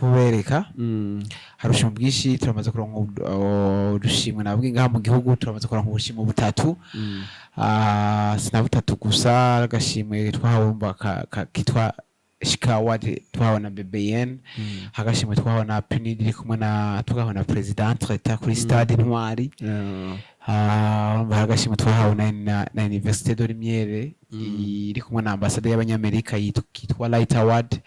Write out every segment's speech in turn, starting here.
Kubereka hari ubushimwe bwinshi turamaze kuronka, udushimwe nabwo ngaha mu gihugu turamaze kuronka ubushimwe butatu. Sina butatu gusa, agashimwe twahawe umva kitwa Shika Award twahawe na BBN, agashimwe twahawe na PNUD iri kumwe na, twahawe na President Leta kuri Stade Intwari. Urumva hari agashimwe twahawe na Université de Lumière iri kumwe na ambasade y'Abanyamerika, kitwa Light Award,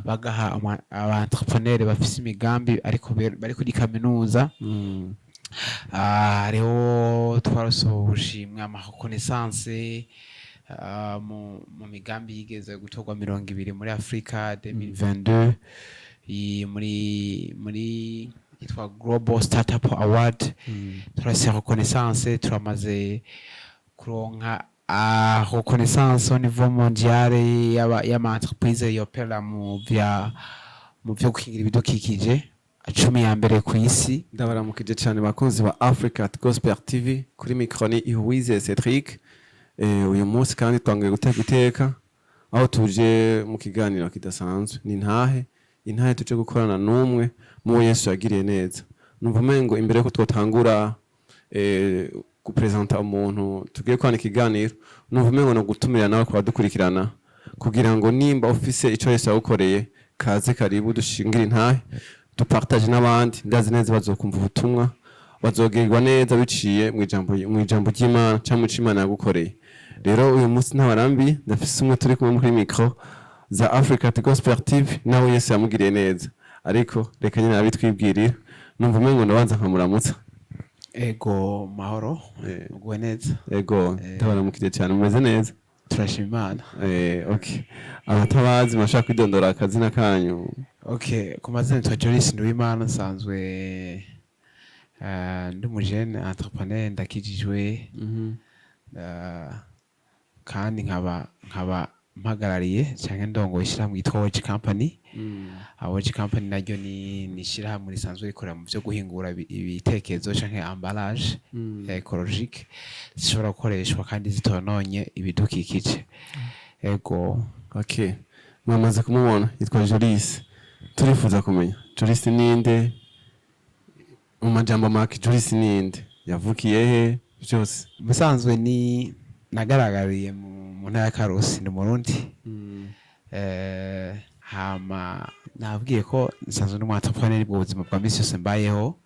bagaha aba entrepreneur bafise imigambi ariko bari kuri kaminuza. Hariho twarose ubushimwe, ama reconnaissance mu migambi yigeze gutorwa 20 muri Afrika 2022, muri yitwa Global Startup Award. Turase reconnaissance, turamaze kuronka reconnaissance au niveau mondial y'ama entreprise yopera mu vyo gukingira ibidukikije 10 ya mbere ku isi. Ndabaramukije cyane bakunzi ba Africa Gospel TV, kuri micro ni Ihuize Cedric. Uyu munsi kandi twangiye guteka iteka aho tuje mu kiganiro kidasanzwe, ni intahe, intahe tuje gukorana n'umwe mu Yesu yagiriye neza. Numva umengo imbere yuko twotangura gupresenta umuntu tugiye kwana ikiganiro, numva umengo no gutumira nawe kubadukurikirana kugira ngo nimba ufise ico Yesu yagukoreye, kaze karibu dushingire intahe, dupartage n'abandi. Ndazi neza bazokumva ubutumwa, bazogerwa neza biciye mu ijambo ry'Imana cyangwa mu ico Imana yagukoreye. Rero uyu munsi ntabarambi, ndafise umwe turi kumwe muri micro za Africa Gospel TV, nawe Yesu yamugiriye neza, ariko reka nyine abitwibwirira. Numva umengo ndabanza nkamuramutsa. Ego, mahoro. Uguwe neza. Ego, ndabaramukije cyane, mumeze neza? Turashima Imana. Okay, abatabazi mashaka kwidondora akazina kanyu. Okay, ku mazina nitwa Jolis Nduwimana, nsanzwe ndi umujene entrepreneur, ndakijijwe, kandi nkaba mpagarariye canke ndongoye ishirahamwe yitwa Watch Company. Watch Company naryo ni ishirahamwe risanzwe rikorera mu vyo guhingura ibitekerezo canke emballage écologique zishobora gukoreshwa kandi zitononye ibidukikije. Ego. Okay, mwamaze kumubona, yitwa Jolis. Turifuza kumenya Jolis ninde mu majambo make. Jolis ninde, yavukiye he, byose? Musanzwe ni nagaragariye mu ntara ya Karusi, ni Murundi. Hama nabwiye ko nsanzwe ndi umu entrepreneur bwo buzima bwa misi yose mbayeho.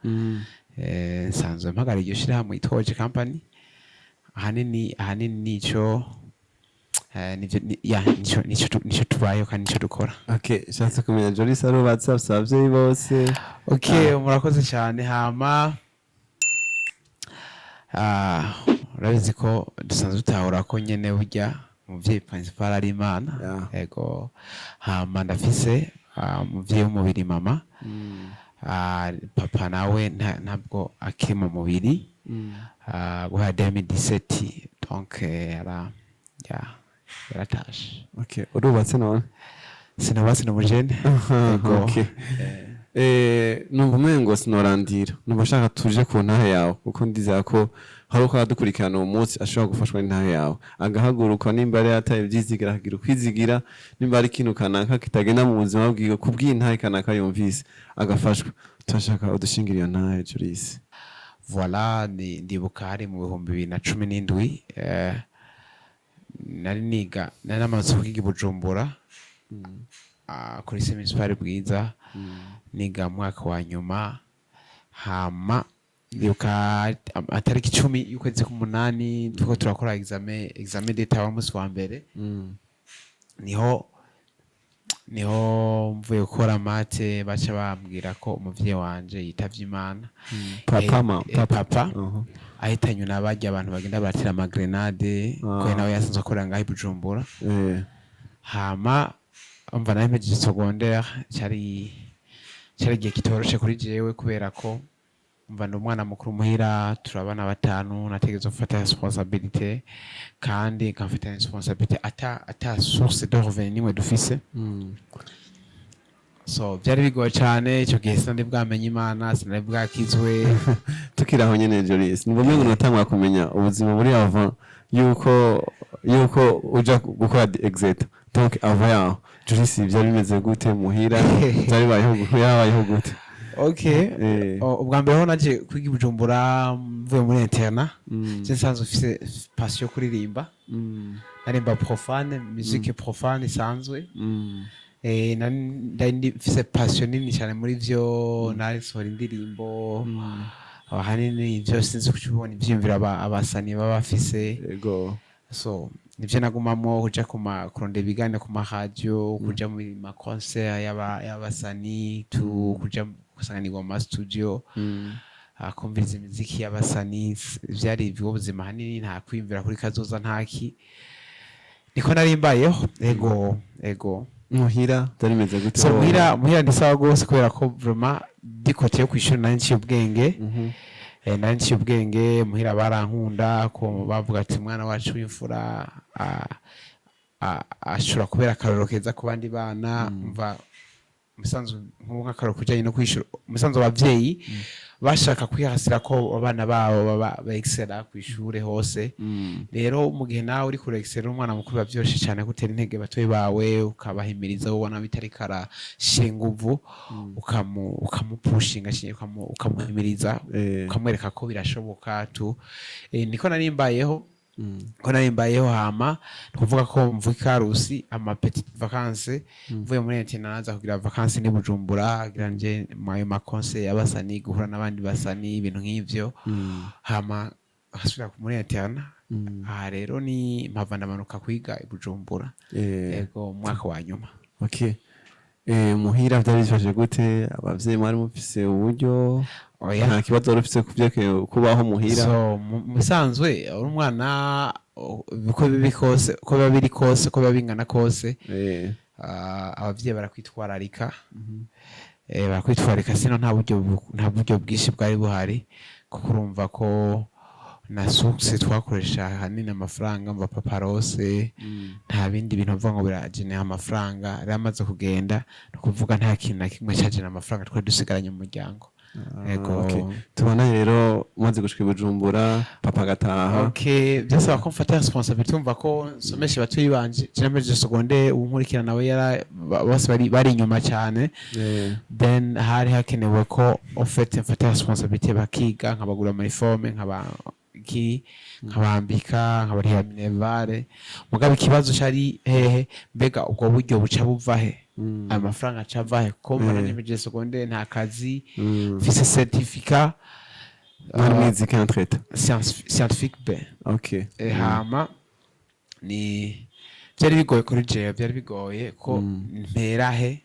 Nsanzwe mpagarariye iryo shirahamwe yitwa Watch Company. Ahanini nico nivyo ya nico tubayeho kandi nico dukora. Okay, shatse kumenya Jolis arubatse, afise abavyeyi bose? Okay, murakoze cyane. Hama urabizi ko dusanzwe dutahura ko nyene burya umuvyeyi principal ari Imana. Ego, hama ndafise umuvyeyi w'umubiri, mama. Papa nawe ntabwo akiri mu mubiri guhera 2017, donc yaratashe. Okay, urubatse none? Sinubatse, ni umujene. Ego. Okay. Numva umengo sinorandira, numva ashaka tuje ku ntahe yawe, kuko ndizera ko hari uko aradukurikirana uwo munsi ashobora gufashwa n'intahe yawe, agahaguruka nimba yari yataye ibyizigira, akagira ukwizigira, nimba ari ikintu kanaka kitagenda mu buzima bwiwe, kubw'iyi ntahe kanaka yumvise agafashwa. Turashaka udushingira iyo ntahe, Jolis. Voilà, ndibuka hari mu 2017, nari niga, nari namaze kwiga i Bujumbura, kuri lycée municipal Bwiza, niga mu mwaka wa nyuma. Hama ndibuka atariki 10 y'ukwezi k'umunani, turiko turakora examen d'état w'umunsi wa mbere, niho mvuye gukora maths, baca bambwira ko umuvyeyi wanje yitavye Imana. Papa, ma papa ahitanywe na barya abantu bagenda baratera amagrenade, ko nawe yasanzwe akorera ngaho i Bujumbura. Hama umva nari mpejeje secondaire, cari igihe kitoroshe kuri jewe, kubera ko umva ndi umwana mukuru muhira, turabana batanu, nategerezwa gufata responsabilité kandi nkafata responsabilité ata source de revenu nimwe dufise. So byari bigoye cane. Ico gihe sinari bwamenye Imana, sinari bwakizwe. Tukiri aho nyene, Jolis, ni ngombwa ngo natangura kumenya ubuzima muri avant yuko uja gukora exet, donc avant yaho. Jolis, byari bimeze gute muhira? Byari bibayeho yabayeho gute? Okay. Ubwa mbere ho naje kwiga i Bujumbura mvuye muri internat. Je nsanzwe mfise passion yo kuririmba. Narimba profane, musique profane isanzwe. Nari mfise passion nini cyane muri vyo, narisohora indirimbo. Ahanini ivyo sinzi kucubona ivyiyumviro abasani baba bafise. So nivyo nagumamwo, kuja kuma kurondera ibiganiro ku maradiyo, kuja mu ma concert y'abasani, tu kuja gusanganirwa mu ma studio, kumviriza imiziki y'abasani. Vyari ivyo buzima hanini, nta kwiyumvira kuri kazoza, ntaki, niko nari mbayeho. Ego. Muhira byari bimeze gute? So muhira ndi sawa gose, kubera ko vraiment du côté yo kwishuri nari nciye ubwenge. Nari nciye ubwenge muhira, barankunda ko bavuga ati umwana wacu w'imfura ashobora kubera akarorero keza ku bandi bana. Mva musanzwe nk'ubu nk'akarorero kujanye no kwishura, musanzwe abavyeyi bashaka kwihasira ko abana babo baba ba excella kw'ishure hose. Rero mu gihe nawe uri kure excella, umwana mukuru, biba vyoroshe cyane gutera intege batoyi bawe, ukabahimiriza. Ubona bitariko arashira inguvu, ukamupushinga, ukamuhimiriza, ukamwereka ko birashoboka tu. Niko nari mbayeho, ko nari mbayeho. Hama ni ukuvuga ko mvuga ikarusi ama petites vacances, mvuye muri internat naza kugira vacances ni Bujumbura, kugira nje mu ayo ma concert y'abasani, guhura n'abandi basani, ibintu nk'ivyo. Hama nkasubira muri internat. Aha rero ni mpava ndamanuka kwiga i Bujumbura. Ego, mu mwaka wa nyuma. Okay. Muhira vyari bifashe gute? Abavyeyi mwari mufise uburyo? Oya. Nta kibazo wari ufise kuvyerekeye kubaho muhira? So mu bisanzwe uri umwana, uko bibi kose, uko biba biri kose, uko biba bingana kose, abavyeyi barakwitwararika. Barakwitwararika, sino nta buryo bwinshi bwari buhari, kuko urumva ko na source twakoresha ahanini amafaranga mva papa rose. Nta bindi bintu mvuga ngo biragenera amafaranga. Rero amaze kugenda, ni ukuvuga nta kintu na kimwe cagena amafaranga twari dusigaranye mu muryango. Ego. Okay. Tubonanye rero umaze gushika i Bujumbura, papa agataha. Okay, byasaba ko mfata responsabilité, umva ko nsomesha batoyi banje. Je namaze secondaire, ubu nkurikira nawe yara bose bari inyuma cyane. Then hari hakenewe ko en fait mfata responsabilité, bakiga, nkabagura ama uniforme, nkaba iki, nkabambika, nkabarihira minerval. Mugabo ikibazo cari hehe? Mbega ubwo buryo buca buva he? Ayo mafaranga aca ava he? Kuko mbona nemeje secondaire, nta kazi, mfise certificat. Mwari mwize iki entre-temps? Scientifique B. Hama ni byari bigoye kuri jewe, byari bigoye ko mpera he,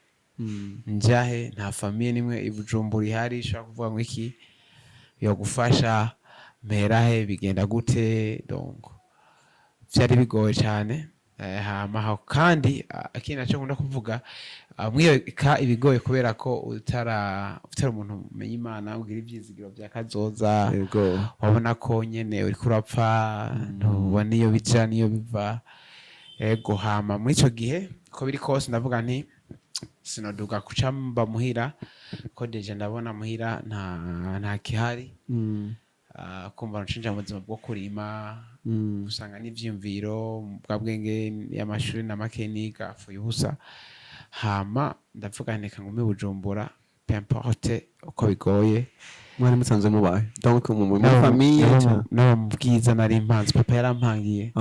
nja he? Nta famille nimwe i Bujumbura ihari ishobora kuvuga ngo iki yogufasha. Mpera he? Bigenda gute? Donc byari bigoye cyane. Hama aho kandi, ikindi naco nkunda kuvuga, mwiyeka ibigoye kubera ko utara umuntu umenya Imana, ugira ivyizigiro vya kazoza. Wabona ko nyene uriko urapfa, ntubona iyo bija n'iyo biva. Ego, hama muri ico gihe, ko biri kose, ndavuga nti sinoduga kuca mba muhira, ko déjà ndabona muhira nta kihari. Kumva ncinjira mu buzima bwo kurima, usanga n'ivyiyumviro bwa bwenge y'amashuri na make niga apfuye ubusa. Hama ndavuga nti reka ngume i Bujumbura, peu importe uko bigoye. Mwari musanzwe mubaye donc muri famille? No mu bwiza nari mpanze, papa yarampangiye.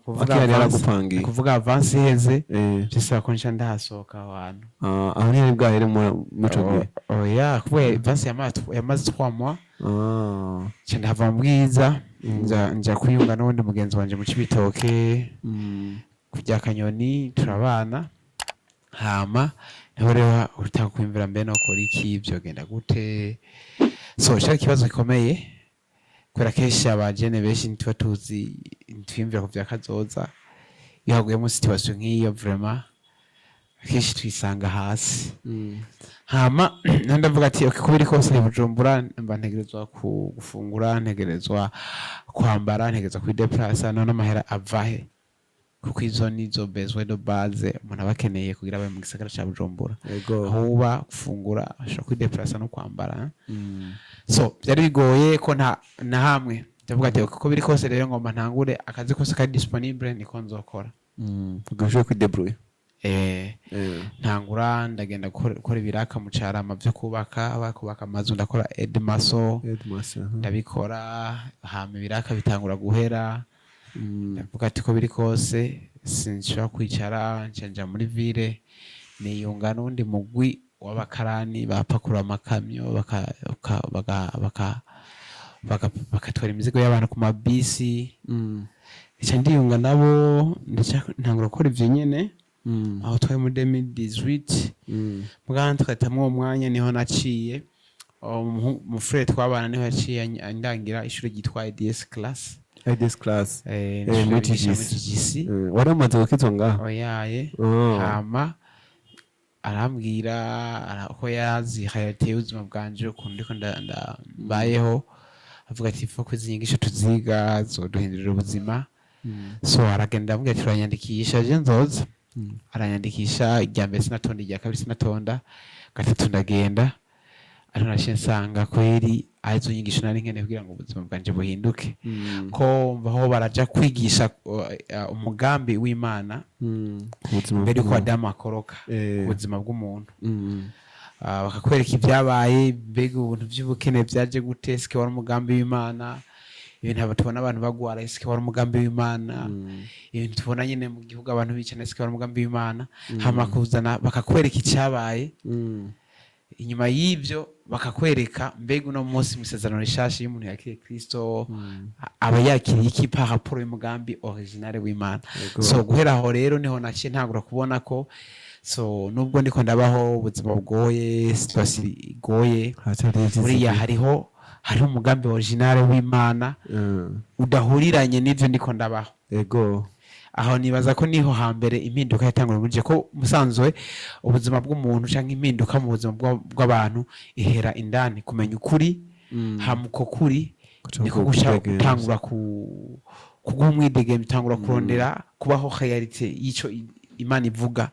Kuvuga yari yaragupangiye. Kuvuga avance iheze, byisaba ko nca ndahasohoka aho hantu. Ah, aho ntiyari bwahere muri ico gihe? Oya, kubera avance yamaze 3 mois. Nca ndahava mu Bwiza, nja kwiyunga n'uwundi mugenzi wanje mu Cibitoke, kurya akanyoni turabana. Hama niho rero utakwiyumvira mbe nokora iki, vyogenda gute? So cari ikibazo gikomeye, kubera kenshi abajene benshi ntituba tuzi, ntitwiyumvira ku vya kazoza. Iyo haguyemo situation nk'iyo, vraiment akenshi twisanga hasi. Hama niho ndavuga ati okay, uko biri kose ni Bujumbura, mba ntegerezwa gufungura, ntegerezwa kwambara, ntegerezwa kwideplasa. None amahera avahe? Kuko izo nizo besoin de base umuntu aba akeneye kugira abe mu gisagara ca Bujumbura: aho uba, gufungura, ashobora kwideplasa no kwambara. So byari bigoye ko nta na hamwe. Ndavuga ati uko biri kose rero ngomba ntangure akazi kose kari disponible, niko nzokora. Kugira ushobore kwidebrouiller. Ntangura ndagenda gukora ibiraka mu Carama vyo kubaka, bakubaka amazu, ndakora aide-maçon. Aide-maçon, aha. Ndabikora, hama ibiraka bitangura guhera. Ndavuga ati ko biri kose sinshobora kwicara, nca nja muri ville, niyunga n'uwundi mugwi w'abakarani bapakura amakamyo, bakatwara imizigo y'abantu ku mabisi. Nca ndiyunga nabo, ndaca ntangura gukora ivyo nyene. Aho twari muri 2018. Mugabo tugatamwo uwo mwanya, niho naciye umufurere twabana, niho yaciye andangira ishuri ryitwa IDS class. IDS class. N'ishure muri bigisha TGC. muri TGC. Waramaze gukizwa ngaho? Oyaye. Oh. Hama arambwira ko yazi réalité y'ubuzima bwanje, ukuntu ndiko mbayeho, avuga ati faut ko izi nyigisho tuziga, zoduhindurira ubuzima. So aragenda ambwira ati uranyandikisha, je nzoza. Aranyandikisha, irya mbere sinatonda, irya kabiri sinatonda, gatatu ndagenda. Ariko naciye nsanga kweri arizo nyigisho nari nkeneye kugira ngo ubuzima bwanje buhinduke, ko mvaho baraja kwigisha umugambi w'Imana Ku buzima mbere yuko bw'umuntu. Adamu akoroka, ubuzima bw'umuntu. Bakakwereka ibyabaye, mbega ubuntu by'ubukene byaje gute? Eske wari umugambi w'Imana? Ibintu tubona abantu bagwara, eske wari umugambi w'Imana? Ibintu tubona nyine mu gihugu, abantu bicana, eske wari umugambi w'Imana? Hama kuzana bakakwereka icyabaye. Inyuma y'ibyo bakakwereka mbega uno munsi mu isezerano rishasha, iyo umuntu yakiriye Kristo, aba yakiriye iki par rapport y'umugambi original w'Imana? So guhera aho rero niho naciye ntangura kubona ko, so nubwo ndiko ndabaho ubuzima bugoye, situation igoye, Haracyari ivyiza. buriya hariho umugambi original w'Imana udahuriranye n'ivyo ndiko ndabaho. Aho nibaza ko niho hambere impinduka yatanguriye muri je, ko musanzwe ubuzima bw'umuntu canke impinduka mu buzima bw'abantu ihera indani, kumenya ukuri. Hama uko kuri Guca niko guca kwidegemvya. gutangura kuguha umwidegemvyo, utangura kurondera kubaho réalité y'ico Imana ivuga.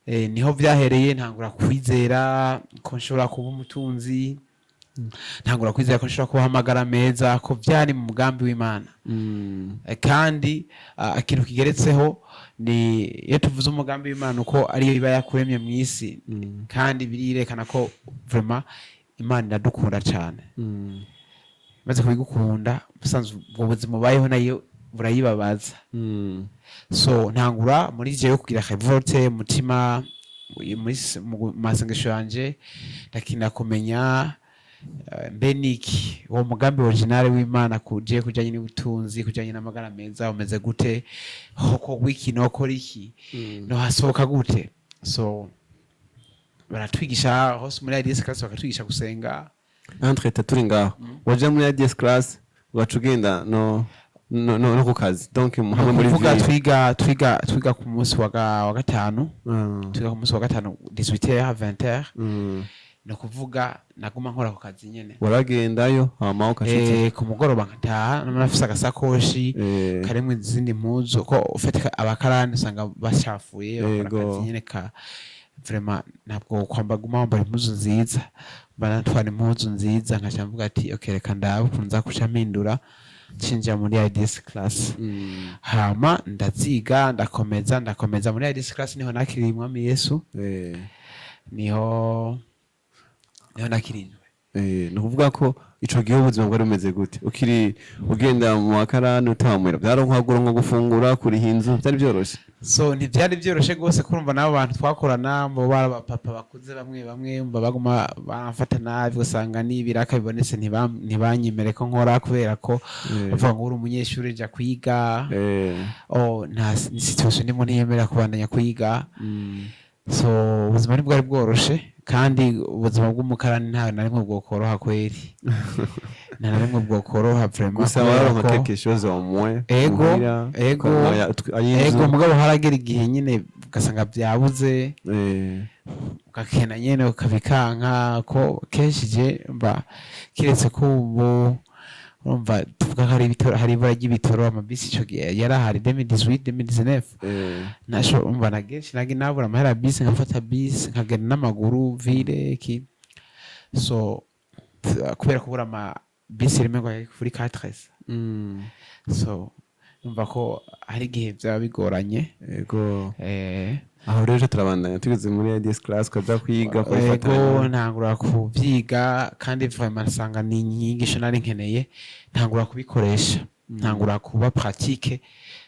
Niho vyahereye ntangura kwizera ko nshobora kuba umutunzi, ntangura kwizera ko nshobora kubaho amagara meza, ko vyari mu mugambi w'Imana. Kandi ikintu kigeretseho ni iyo tuvuze umugambi w'Imana, uko ariyo iba yakuremye mu isi, kandi birirekana ko vraiment Imana iradukunda cane. Imaze kubigukunda, musanzwe ubwo buzima ubayeho nayo burayibabaza. So ntangura muri jewe kugira révolte mutima, mu masengesho yanje ndakenera kumenya mbe niki uwo mugambi original w'Imana kuje kujanye n'ubutunzi, kujanye n'amagara meza, umeze gute? Hokorwa iki? Nokora iki? No hasohoka gute? So baratwigisha hose muri IDS class, bakatwigisha gusenga. Entre turi ngaho, waja muri IDS class, ugaca ugenda no ku kazi, donc hamwe muri Kuvuga ville. Twiga ku munsi wa gatanu. Twiga ku munsi wa gatanu 18h 20h. Ni ukuvuga naguma nkora ku kazi nyene. Waragendayo hama ukashitsa? Ku mugoroba nkataha nafise agasakoshi karimwo izindi mpuzu, ko ufite abakarani usanga bacafuye, bakora akazi nyene ka vraiment ntabwo kwamba guma wambara impuzu nziza. Mba natwara impuzu nziza, nkaca mvuga ati okay, reka ndabe ukuntu nza kuca mpindura, cinjira muri IDS class. Hama ndaziga, ndakomeza, ndakomeza. Muri IDS class niho nakiriye Umwami Yesu. Niho nakirijwe. Ni ukuvuga ko ico gihe ubuzima bwari bumeze gute, ukiri ugenda mu makarani utamwira, vyaronka nko gufungura, kuriha inzu, vyari vyoroshe? So ntivyari vyoroshe rwose, kurumva n'abo bantu twakorana bo bari abapapa bakuze, bamwe bamwe umva baguma bamfata nabi, ugasanga n'ibiraka bibonetse ntibanyemere ko nkora, kubera ko bavuga ngo uri umunyeshuri, ja kwiga. Oh, nta situation ndimo ntiyemera kubandanya kwiga. So ubuzima ntibwari bworoshe, kandi ubuzima bw'umukarani nta na rimwe bwokoroha kweri, nta na rimwe bwokoroha vraiment. Gusa kubera waronka ko quelque chose au moins Ego, muhira, ego, ukaronka ay'inzu. Ego, mugabo haragera igihe nyine ugasanga byabuze, ugakena nyene, ukabikanka ko kenshi je mba kiretse ko ubu urumva tuvuga ko hari ibitoro, hari ibura ry'ibitoro, amabisi ico gihe yari ahari 2018, 2019. Nasho umva na kenshi nagi nabura amahera ya bisi, nkafata bisi nkagenda n'amaguru ville ki. So kubera kubura ama bisi rimwe ngo kuri 4. So numva ko hari igihe byaba bigoranye. Aho rero turabandanya, tugeze muri IDS class, ukaja kwiga. Ego. Kubifatanya. Ntangura kuvyiga kandi vraiment nsanga ni inyigisho nari nkeneye. Ntangura kubikoresha, ntangura kuba pratique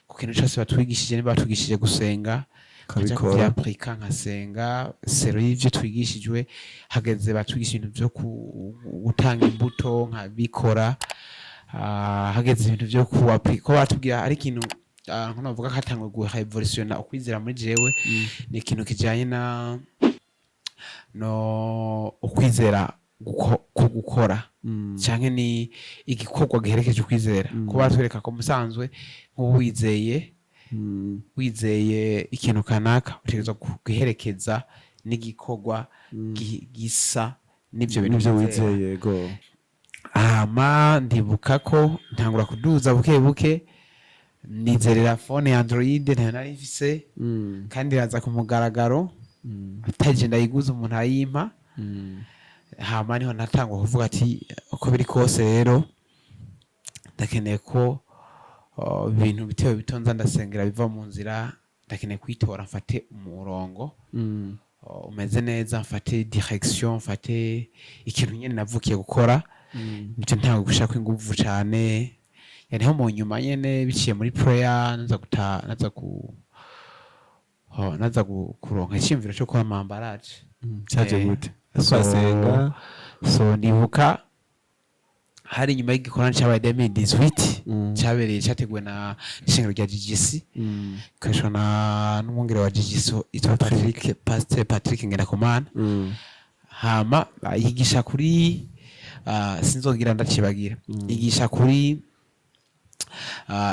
ku kintu cyose batwigishije. Niba batwigishije gusenga, nkaja ukabikora. Kuvyapurika, nkasenga selon y'ivyo twigishijwe. Hageze batwigisha ibintu vyo gutanga imbuto, nkabikora. Hageze ibintu vyo kuapurika, ko batubwira ari ikintu, nko navuga ko hatanguye gurevolutiona ukwizera muri jewe, ni ikintu kijanye na no ukwizera ko gukora canke ni igikorwa giherekeje ukwizera. Kuba batwereka ko musanzwe nk'ubu wizeye, wizeye ikintu kanaka, utegerezwa kugiherekeza n'igikorwa gisa n'ivyo bintu nivyo wizera. Wizeye, yego. Hama ndibuka ko ntangura kuduza buke buke, nizerera phone ya Android ntayo nari mfise, kandi iraza ku mugaragaro, ataje ndayiguze, umuntu ayimpa. Hama niho natangwa kuvuga ati uko biri kose rero ndakeneye ko ibintu bitewe bitonza ndasengera biva mu nzira, ndakeneye kwitora, mfate umurongo umeze neza, mfate direction, mfate ikintu nyene navukiye gukora. Nico ntango gushaka inguvu cane. Yani mu nyuma nyene biciye muri prayer, naza guta naza ku oh, naza kuronka iciyumviro cyo kuba emballage. Cyaje gute? Twasenga. So ndibuka hari inyuma y'igikorane cyabaye 2018, cyabereye, cyateguwe na ishengero rya GGC, ikoreshwa na n'umwungere wa GGC yitwa Patrick, Pasteur Patrick Ngendakumana. Hama yigisha kuri, sinzogira ndacibagira, yigisha kuri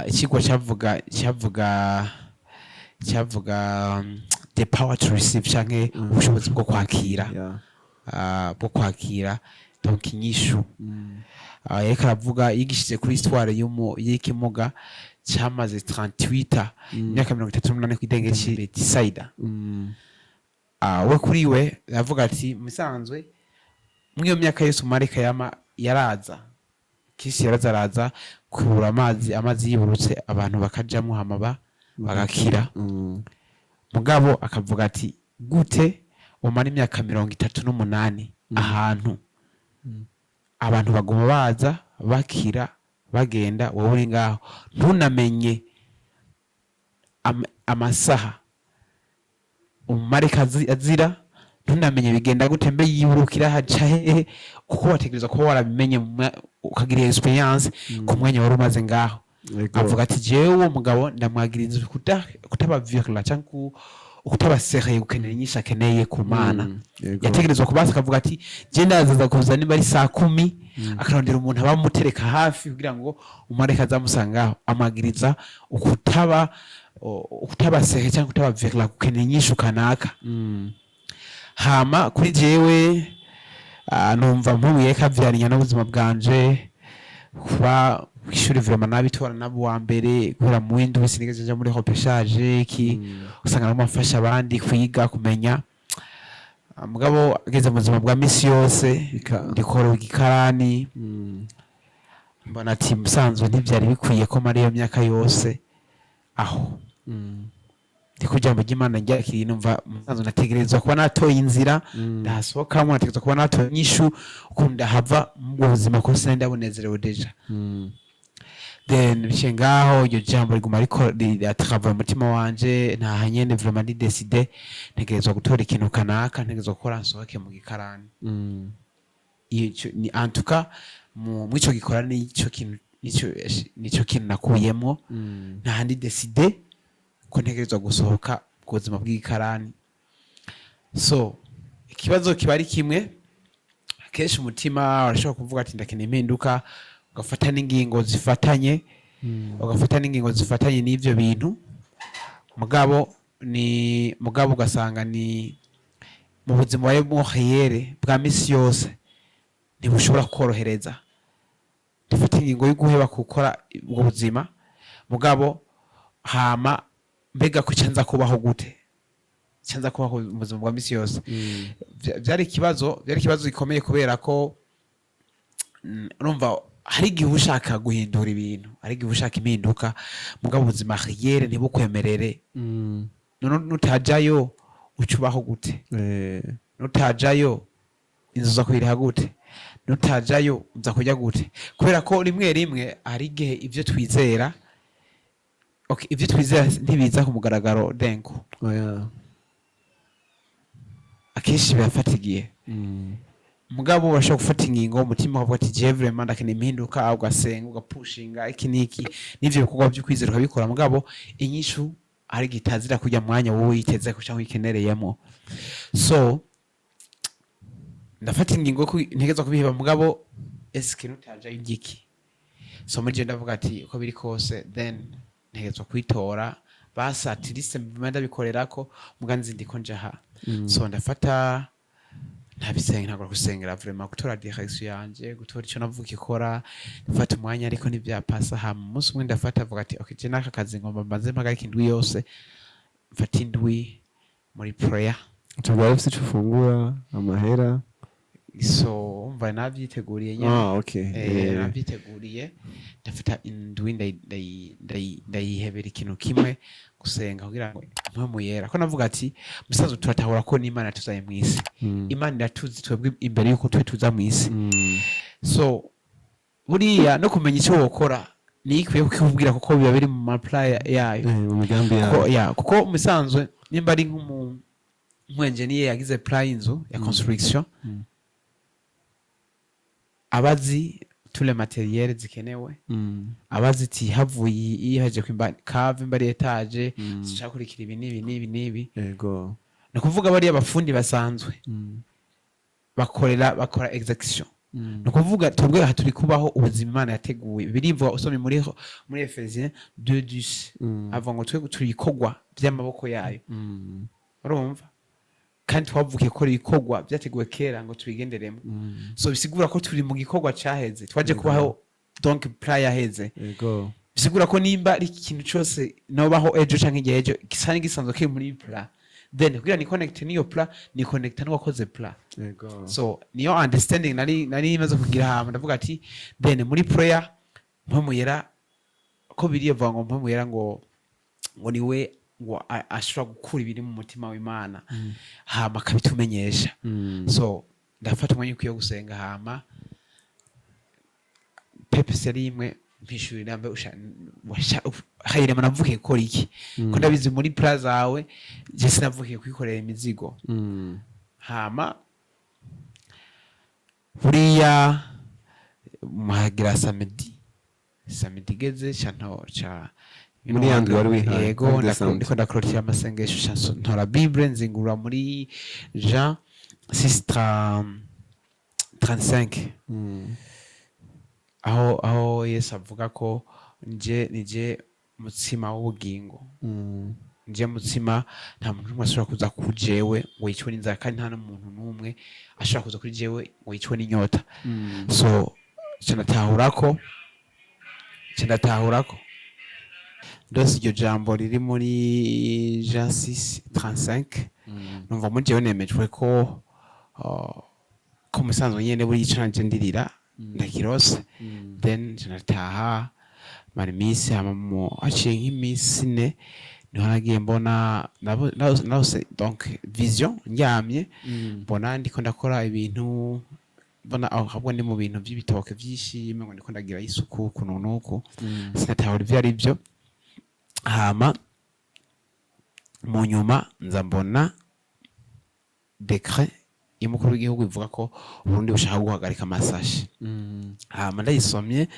ikigwa cyavuga the power to receive canke ubushobozi bwo kwakira, bwo kwakira, donc inyishu. Yariko aravuga, yigishije kuri histoire y'ikimuga cyamaze 38 ans, imyaka 38 kw'idenge ci Betisaida. We kuri we yavuga ati musanzwe muri iyo myaka yose umumarayika yama yaraza kisi, yaraza araza kubura amazi, amazi yiburutse abantu bakajamwo, hama bagakira. Mugabo akavuga ati gute umara imyaka 38 ahantu abantu baguma baza bakira bagenda, wowe uri ngaho ntunamenye amasaha umumarayika azira, ntunamenye bigenda gute, mbe yiburukira haca hehe, kuko wategerezwa kuba warabimenye ukagira experience ku mwanya wari umaze ngaho. Avuga ati jewe uwo mugabo ndamwagiriza kutaba violent cyangwa kutabasereye gukenera inyishu akeneye ku Mana. Yategerezwa kubaza, akavuga ati je ndazaza kuza niba ari saa 10, akarondera umuntu abamutereka hafi kugira ngo umumarayika azamusangaho. Amwagiriza ukutabasehe cyangwa kutaba violent gukenera inyishu kanaka. Hama kuri jewe, numva mpuye kavyarinya n'ubuzima bwanje, kuba kw'ishuri vraiment nabitora nabo wa mbere guhera mu w'indwi, sinigeze nja muri repêchage iki, usanga naguma mfasha abandi kwiga kumenya. Mugabo ageze mu buzima bwa misi yose, ndikora igikarani, mbona ati musanzwe ntivyari bikwiye ko mara iyo myaka yose aho. Ndiko ijambo ry'Imana ryakiriye, numva musanzwe nategerezwa kuba natoye inzira ndahasohokamwo, nategerezwa kuba natoye inyishu ukuntu ndahava mu buzima, kuko sinari ndabunezerewe déjà. Then biciye ngaho, iryo jambo riguma riko riratrava mu mutima wanje. Ntaha nyene vraiment ndi décidé, ntegerezwa gutora ikintu kanaka, ntegerezwa gukora nsohoke mu gikarani. Ico ni en tout cas mu mwico gikora nico kintu, nico kintu nakuyemwo. Ntaha ndi décidé ko ntegerezwa gusohoka ku buzima bw'igikarani. So ikibazo kiba ari kimwe: akenshi umutima urashobora kuvuga ati ndakeneye impinduka, ugafata n'ingingo zifatanye, ugafata n'ingingo zifatanye n'ivyo bintu. Mugabo ni mugabo ugasanga ni mu buzima bubayemo réel bwa misi yose ntibushobora kukorohereza dufata ingingo yo guheba gukora ubwo buzima. Mugabo hama mbega ko canza kubaho gute, canza kubaho mu buzima bwa misi yose? Vyari ikibazo gikomeye, kubera ko urumva hari igihe uba ushaka guhindura ibintu, hari igihe uba ushaka impinduka, mugabo ubuzima réel ntibukwemerere. None nutajayo. Uca ubaho gute? Nutajayo, inzu uza kuyiriha gute? Nutajayo, uza kurya gute? Kubera ko rimwe rimwe hari igihe ibyo twizera, okay, ibyo twizera ntibiza ku mugaragaro denko. Oya. Akenshi birafata igihe. Mugabo urashobora gufata ingingo, umutima ukavuga ati: "Jewe vraiment ndakeneye impinduka." Ugasenga, ugapushinga iki n'iki, n'ivyo bikorwa byo kwizera ukabikora, mugabo inyishu hari igihe itazira kujya mu mwanya wowe witeze ko cyangwa uyikenereyemo. So ndafata ingingo ko ntegerezwa kubiheba, mugabo eske nutajayo igiki? So muri je ndavuga ati: "Uko biri kose, then ntegerezwa kwitora basi, at least mbe ndabikorerako, muga nzi ndiko njaha." So ndafata, ntabisenga, ntagura gusengera vraiment, gutora direction yanje, gutora ico navuga ikora. Ndafata umwanya, ariko ntivyapasa. Hama umunsi umwe ndafata, avuga ati: "Okay, je naka kazi ngomba mbanze mpagarike indwi yose, mfata indwi muri prayer." Tubwara ufite icyo ufungura, amahera? So umva, navyiteguriye nyene. Ah, okay. Navyiteguriye, ndafata indwi, ndayihebera ikintu kimwe, gusenga, kugira ngo Mpwemu Yera, ko navuga ati musaza, turatahura ko n'Imana tuzaye mw'isi. Imana iratuzi twebwe imbere yuko twe tuza mw'isi. So buriya no kumenya icyo wokora niyo ikwiye kukikubwira, kuko biba biri mu ma plan yayo. Mu migambi kuko, yawe. Ya, kuko musanzwe nimba ari nk'umu engineer yagize plan y'inzu ya construction, abazi tous les matériels zikenewe, abazi ati havuye iyo haje kwimba cave, imba ari étage, zicakurikira ibi n'ibi n'ibi n'ibi. Ni ukuvuga bariya bafundi basanzwe bakorera, bakora execution. Ni ukuvuga twebwe aha turi kubaho ubuzima Imana yateguye. Birivuga, usomye muri Ephésiens 2:10, avuga ngo twe turi ibikorwa by'amaboko yayo. Urumva, kandi twavukiye gukora ibikorwa byateguwe kera ngo tubigenderemo. So bisigura ko turi mu gikorwa caheze, twaje kubaho, donc plan yaheze. Bisigura ko nimba ari ikintu cyose nobaho ejo canke igihe ejo, gisa n'igisanzwe kiri muri plan, then kugira ni connect n'iyo plan, ni connect n'uwakoze plan. So niyo understanding nari maze kugira. Hama ndavuga ati then muri prayer, Mpwemu Yera, ko biriya vuga ngo Mpwemu Yera ngo niwe ngo ashobora gukura ibiri mu mutima w'Imana, hama akabitumenyesha. So ndafata umwanya ukwiye gusenga, hama purpose yari imwe: mpishurira mbe hayirema navukiye gukora iki, ko ndabizi muri plan zawe, je sinavukiye kwikorera imizigo. Hama buriya muhagira samedi igeze, ca ca Muri ya ndwi wari wihaye, yego. muri décembre. Ndiko ndakorotira amasengesho, ca ntora Bible, nzingurura muri Jean 6 35, aho Yesu avuga ko nje nije mutsima w'ubugingo, nje mutsima, nta muntu n'umwe ashobora kuza ku jewe ngo yicwe n'inzara, kandi nta n'umuntu n'umwe ashobora kuza kuri jewe ngo yicwe n'inyota. So ca ndatahura ko ndose iryo jambo riri muri Jean 6:35. Numva muri jewe nemejwe ko ko musanzwe nyene buri ico nanje ndirira ndakirose. Then nca ndataha, mara iminsi, hama mu haciye nk'iminsi 4 niho nagiye mbona narose, donc vision, ndyamye, mbona ndiko ndakora ibintu, mbona ahubwo ndi mu bintu by'ibitoke vyinshi, ngo ndiko ndagira isuku ukuntu nuku. Sinatahura ivyo ari byo. Hama mu nyuma nza mbona décret y'umukuru w'igihugu ivuga ko Uburundi bushaka guhagarika amasashe. Hama ndayisomye,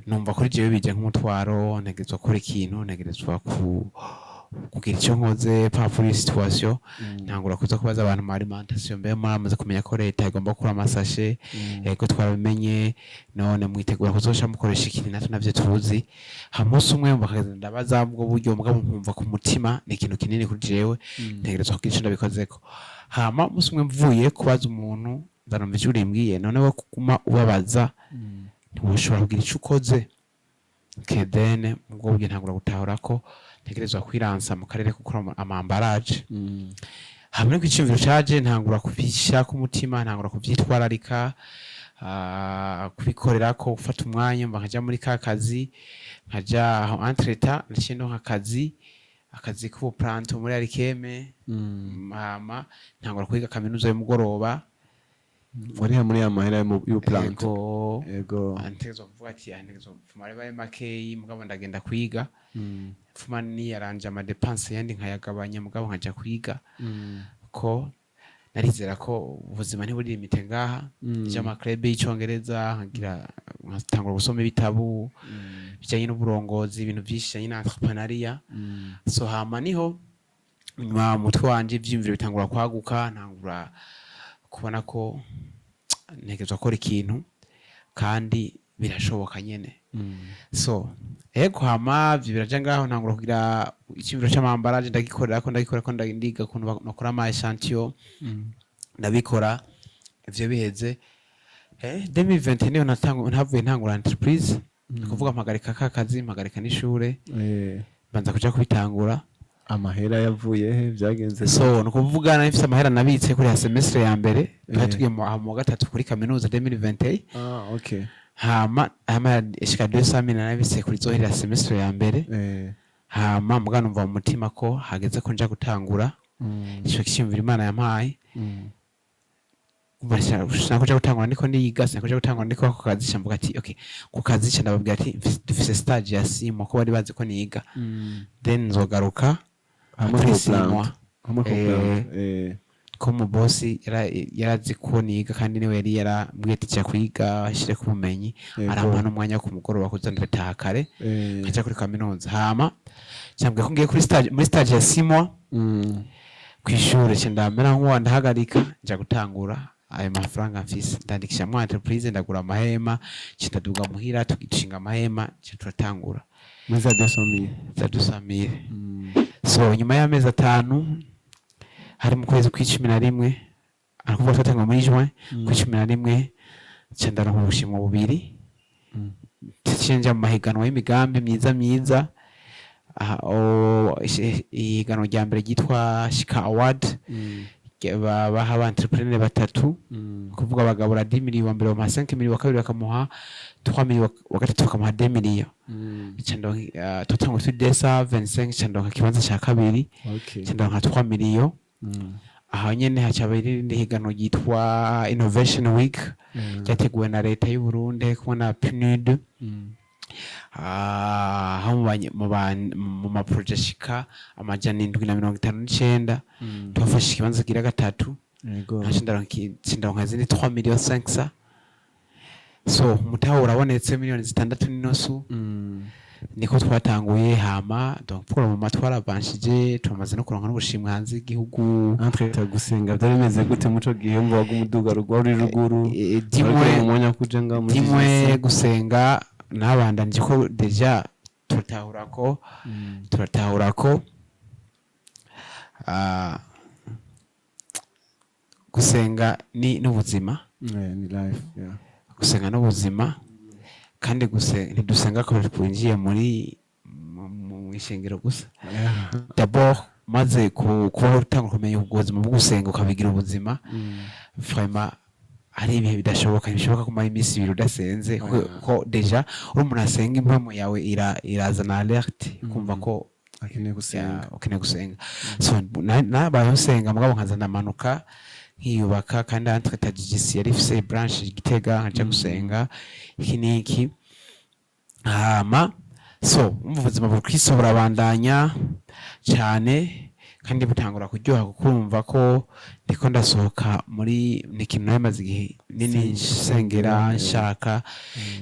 numva kuri jewe bije nk'umutwaro: ntegerezwa gukora ikintu, ntegerezwa kugira icyo nkoze par rapport à situation. Ntangura kuza kubaza abantu mu alimentation: "Mbe muramaze kumenya ko leta igomba gukura amasashe?" "Ego, twarabimenye." "None mwitegura kuzosha mukoresha ikintu?" "Natwe navyo tuzi." Hama umunsi umwe bakagenda, ndabaza ubwo buryo, mugabo nkumva ku mutima ni ikintu kinini kuri jewe, ntegerezwa kugira ico ndabikozeko. Hama umunsi umwe mvuye kubaza umuntu, ndanumva ijwi rimbwiye: "None we kuguma ubabaza, ntiwoshobora kugira ico ukoze?" Kedene ubwo buryo ntangura gutahura ko ntegerezwa kwiransa mu karere ko gukora ama emballages. Hamwe ku iciyumviro caje, ntangura kubishyira ku mutima, ntangura kuvyitwararika, kubikorerako, gufata umwanya mba nkaja muri ka kazi, nkaja aho. Entre-temps naciye ndonka akazi. Akazi k'ubuplanto muri Arikeme. Hama ntangura kwiga kaminuza y'umugoroba. Wariha muri ya mahera y'ubuplanto? Ego. Antegerezwa kuvuga ati antegerezwa gupfuma ari makeyi, mugabo ndagenda kwiga. Pfuma niyaranje ama dépenses yandi nkayagabanya, mugabo nkaja kwiga, ko narizera ko ubuzima ntiburi limité ngaha. Nja ama club y'icongereza, nkagira nkatangura gusoma ibitabo bijanye n'uburongozi, ibintu vyinshi bijanye na entrepreneuriat. So hama niho nyuma umutwe wanje ivyiyumviro bitangura kwaguka, ntangura kubona ko ntegerezwa gukora ikintu kandi birashoboka nyene. So ego, hama ivyo biraja ngaho, ntangura kugira icyumviro c'ama emballages, ndagikorerako, ndagikorerako, ndiga ukuntu bakora ama échantillon, ndabikora. Ivyo biheze, 2020 niho ntavuye ntangura entreprise. Ni kuvuga mpagarika ka kazi, mpagarika n'ishure, mbanza kuja kubitangura. Amahera yavuye he? Byagenze? So ni ukuvuga nari mfise amahera nabitse kuri ya semestre ya mbere. Twari tugiye mu wa gatatu kuri kaminuza 2021. Ah, okay. Hama amahera ishika 200,000 nabitse kuri zohera semestre ya mbere. Hama muga numva mu mutima ko hageze ko nja gutangura ico cyiyumviro Imana yampaye. Umva, sinakuja gutangura ndiko ndiga, sinakuja gutangura ndiko ku kazi. Mvuga ati okay, ku kazi ca ndababwira ati dufise stage ya 6 mois, ko bari bazi ko niga, then nzogaruka hamwe après ku 6 mois. Hamwe ku plant. Ko mu bosi yarazi ko niga, kandi niwe yari yarambwiye ati jya kwiga ashire ku bumenyi. Arampa n'umwanya wo ku mugoroba kuza ndataha kare, nkaja kuri kaminuza. Hama cyambwiye ko ngiye kuri stage, muri stage ya 6 mois kw'ishure, ca ndamera nk'uwa ndahagarika, nja gutangura. Ayo mafaranga mfise ndandikishamwo entreprise, ndagura amahema, nca ndaduga muhira, tugishinga amahema, nca turatangura. Muri za 200,000? Za 200,000. So nyuma y'amezi 5, hari mu kwezi kw'icumi na rimwe, arakuvuga twatangura muri juin, kw'icumi na rimwe nca ndaronka ubushimwe bubiri. Nca mu mahiganwa y'imigambi myiza myiza. Aha, ihiganwa rya mbere ryitwa Shika Award, baha aba entrepreneur batatu, kuvuga bagabura 10 millions, wa mbere bamuha 5 millions, wa kabiri bakamuha 3 millions, wa gatatu bakamuha 2 millions. Nca ndonka, twatangura turi 225, nca ndonka ikibanza ca kabiri. Nca ndonka 3 millions. Aho nyene haca haba irindi higanwa ryitwa Innovation Week, ryateguwe na leta y'u Burundi kumwe na PNUD. Aho mu ma projets ashika 759, twafashe ikibanza kigira gatatu. Nkaca ndaronka izindi 3 millions 500. So umutahe urabonetse, miliyoni 6.5. Niko twatanguye. Hama donc pour le moment twaravanshije, turamaze no kuronka n'ubushimwe hanze y'igihugu. Entre gusenga byari bimeze gute muco gihe ngo waga umuduga rugwa uri ruguru? Dimwe Wariko mu mwanya wo kuja ngaho muri dimwe business? Gusenga nabandanije, ko déjà turatahura ko gusenga ni n'ubuzima. Ni life, yeah. Gusenga n'ubuzima, kandi ntidusenga ko twinjiye muri mu ishengero gusa. D'abord maze kuba utanga kumenya ubwo buzima bwo gusenga, ukabigira ubuzima, vraiment hari ibihe bidashoboka, ntibishoboka kumara iminsi 2 udasenze, ko déjà uri umuntu asenga, impwemu yawe irazana alerte kumva ko akeneye gusenga. Ya, ukeneye gusenga. So nabayeho nsenga, mugabo nkaza ndamanuka nkiyubaka, kandi entre GGC yari ifise branche i Gitega, nkaja gusenga iki n'iki. Hama so umva ubuzima bukristo burabandanya cyane, kandi butangura kuryoha, kukumva ko ndiko ndasohoka muri ni ikintu nari maze igihe nini nsengera nshaka.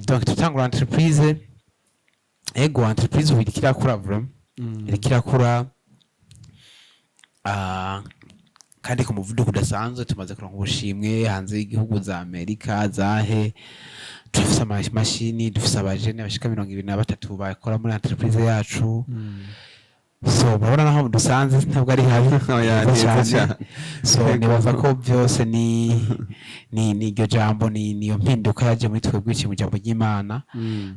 Donc tutangura entreprise. Ego, entreprise ubu iriko irakura vraiment, iriko irakura, kandi ku muvuduko udasanzwe. Tumaze kuronka ubushimwe hanze y'igihugu, za Amerika, zahe. Turafise amamashini, dufise abajene bashika 23 bakora muri entreprise yacu. So murabona naho dusanze ntabwo ari habi. Oya, heza ni heza cyane. Cyane. So nibaza ko byose ni iryo jambo, ni niyo mpinduka yaje muri twebwe mu jambo ry'Imana.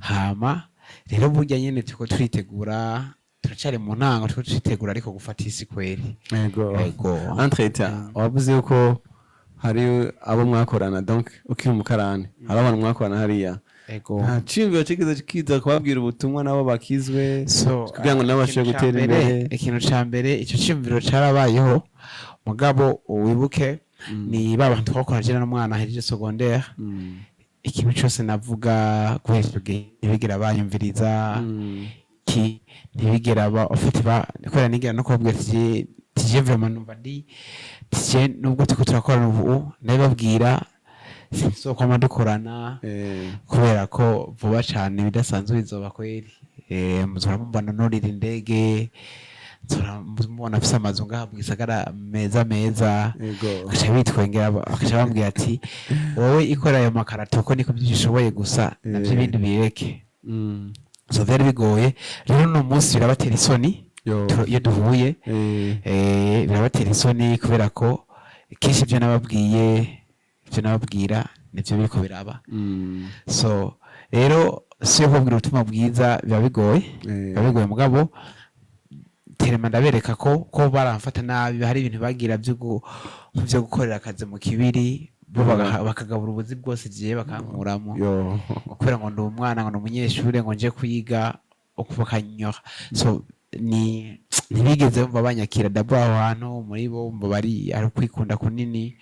Hama rero burya nyene turiko turitegura, turacari mu ntango, turiko turitegura ariko gufata isi kweri. Ego. Ego. Entre-temps wavuze yuko hari abo mwakorana, donc ukiri umukarani hari abantu mwakorana hariya. Ego. Nta ciyumviro kigeze kiza kubabwira ubutumwa nabo bakizwe, So, kugira ngo nabo bashobore ikintu ca gutera imbere? Ikintu ca mbere, ico ciyumviro carabayeho, mugabo wibuke ni ba bantu twakorana, jewe n'umwana ahejeje secondaire. Ikintu cose navuga guhera ico gihe ntibigera banyumviriza. Ki ntibigera ba ufite ba kubera nigera no kubabwira ati tije vraiment numva ndi tije, nubwo turiko turakorana ubu, ndabibabwira, sinzokwama dukorana, kubera ko vuba cane bidasanzwe bizoba kweri. Muzora mubona nurira indege, nzora mubona afise amazu ngaha mu gisagara meza meza. Bakaca bitwengera, bakaca bambwira ati: "Wowe ikora ayo makarato ko niko byinshi ushoboye gusa, navyo ibindi bireke." So vyari bigoye rero. Uno munsi birabatera isoni iyo duhuye. Birabatera isoni kubera ko kenshi ibyo nababwiye, ibyo nababwira nivyo biriko biraba. So rero si yo kubabwira ubutumwa bwiza biba bigoye. Biba bigoye, mugabo terema ndabereka ko baramfata nabi. Hari ibintu bagira byo gukorera akazi mu kibiri, bo bakagabura ubuzi bwose, giye bakankuramo kubera ngo ndi umwana, ngo ndi umunyeshure, ngo nje kwiga, uko bakanyora. So ni ntibigeze bumva banyakira dabo aho hantu. Muri bo bumva bari ari kwikunda kunini.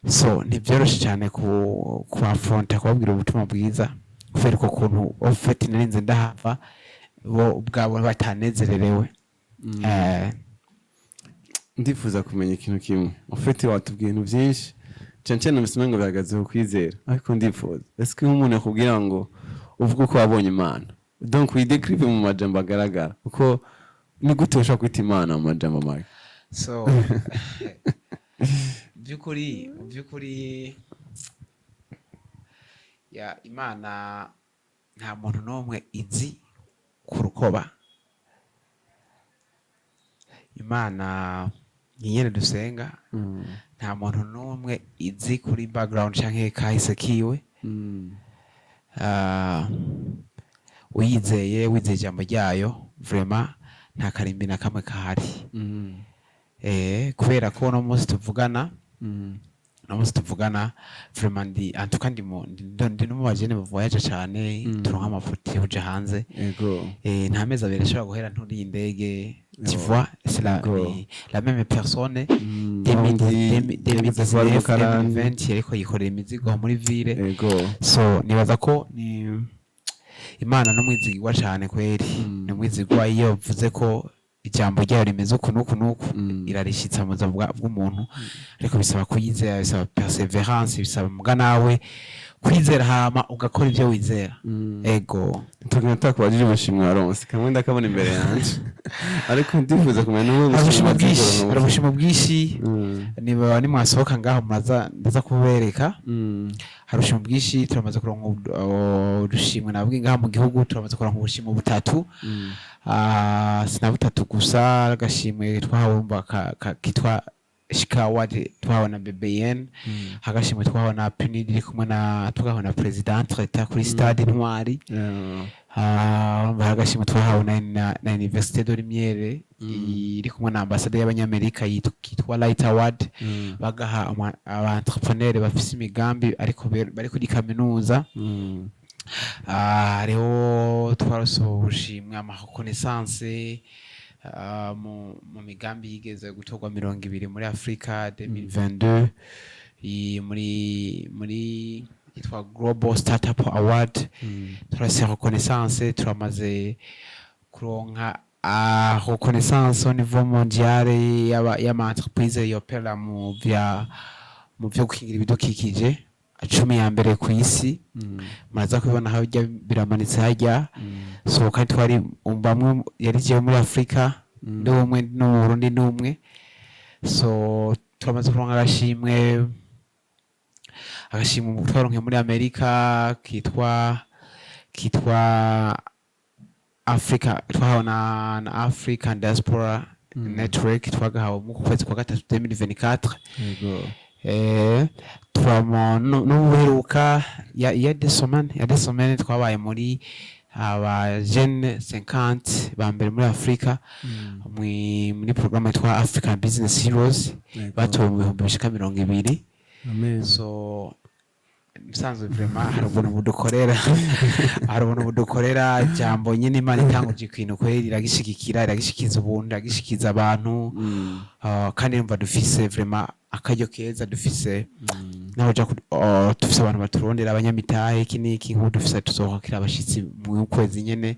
So ntibyoroshe cyane ku kuafronta kubabwira ubutumwa bwiza kubera uko kuntu ofeti narinze ndahava bo ubwabo batanezererewe. Ndifuza kumenya ikintu kimwe. Ufite watubwiye ibintu byinshi cyane cyane, numvise ngo bihagaze ku kwizera, ariko ndifuza, ese nk'umuntu yakubwira ngo uvuge uko wabonye Imana, donc uyidécrive mu majambo agaragara, kuko ni gute ushobora kwita Imana mu majambo make? So by'ukuri ya Imana nta muntu n'umwe izi ku rukoba. Imana ni nyene dusenga, nta muntu n'umwe izi kuri background canke kahise kiwe. Uyizeye, wizeye ijambo ryayo, vraiment nta karimbi na kamwe kahari. Kubera ko uno munsi tuvugana, uno munsi tuvugana, vraiment ndi, en tout cas ndi mu ndi no mu bajene voyage cyane. Turonka amafoto uja hanze. Nta mezi 2 ashobora guhera nturiye indege, tu vois, c'est la, la même personne. 2019, 2020 yariko yikorera imizigo muri ville. So nibaza ko ni Imana n'umwizigirwa cyane kweri. Ni umwizigirwa. Iyo uvuze ko ijambo ryayo rimeze uku n'uku n'uku, irarishitsa mu buzima bw'umuntu, ariko bisaba kuyizera, bisaba persévérance, bisaba muga nawe kwizera, hama ugakora ibyo wizera. Ego. Tugenda tutakubajije ubushimwe waronse, kamwe ndakabona imbere yanje, ariko ndifuza kumenya n'ubu. Hari ubushimwe bwinshi, hari ubushimwe bwinshi. Niba nimwasohoka ngaho muraza, ndaza kubereka. Hari ubushimwe bwinshi. Turamaze kuronka udushimwe nabwo ngaha mu gihugu, turamaze kuronka ubushimwe butatu. Sina butatu gusa, agashimwe twahawe umva kitwa Shika Award twahawe na BBN, agashimwe twahawe na PNUD iri kumwe na, tugahawe na President Leta kuri Stade Intwari. Urumva hari agashimwe twahawe na Université de Lumière iri kumwe na ambasade y'Abanyamerika, kitwa Light Award, bagaha aba entrepreneur bafise imigambi ariko bari kuri kaminuza. Hariho twarose ubushimwe, ama reconnaissance mu migambi yigeze gutorwa 20 muri Afrika 2022, muri yitwa Global Startup Award. Turase reconnaissance, turamaze kuronka reconnaissance au niveau mondial y'ama entreprise yopera mu vyo gukingira ibidukikije 10 ya mbere ku isi. Muraza kubibona harya, biramanitse harya. So kandi twari bamwe, yari jewe muri Afrika ndi umwe, no mu Burundi ndi umwe. So turamaze kuronka agashimwe twaronke muri Amerika kitwa Africa, twahawe na African Diaspora Network, twagahawe mu kwezi kwa gatatu 2024. Turamo n'ubuheruka ya 2 semaines twabaye muri aba jeune 50 ba mbere muri Afrika muri programme yitwa African Business Heroes, batowe mu bihumbi bishika 20. Amen. So Musanzwe vraiment hari ubuntu budukorera, hari ubuntu budukorera. Ijambo nyine, Imana itanguje ikintu kweri iragishigikira, iragishikiza ubuntu, iragishikiza abantu. Kandi numva dufise vraiment akaryo keza, dufise naho uja dufise abantu baturondera, abanyamitahe, iki n'iki. Nk'ubu dufise, tuzohokera abashitsi mu kwezi nyene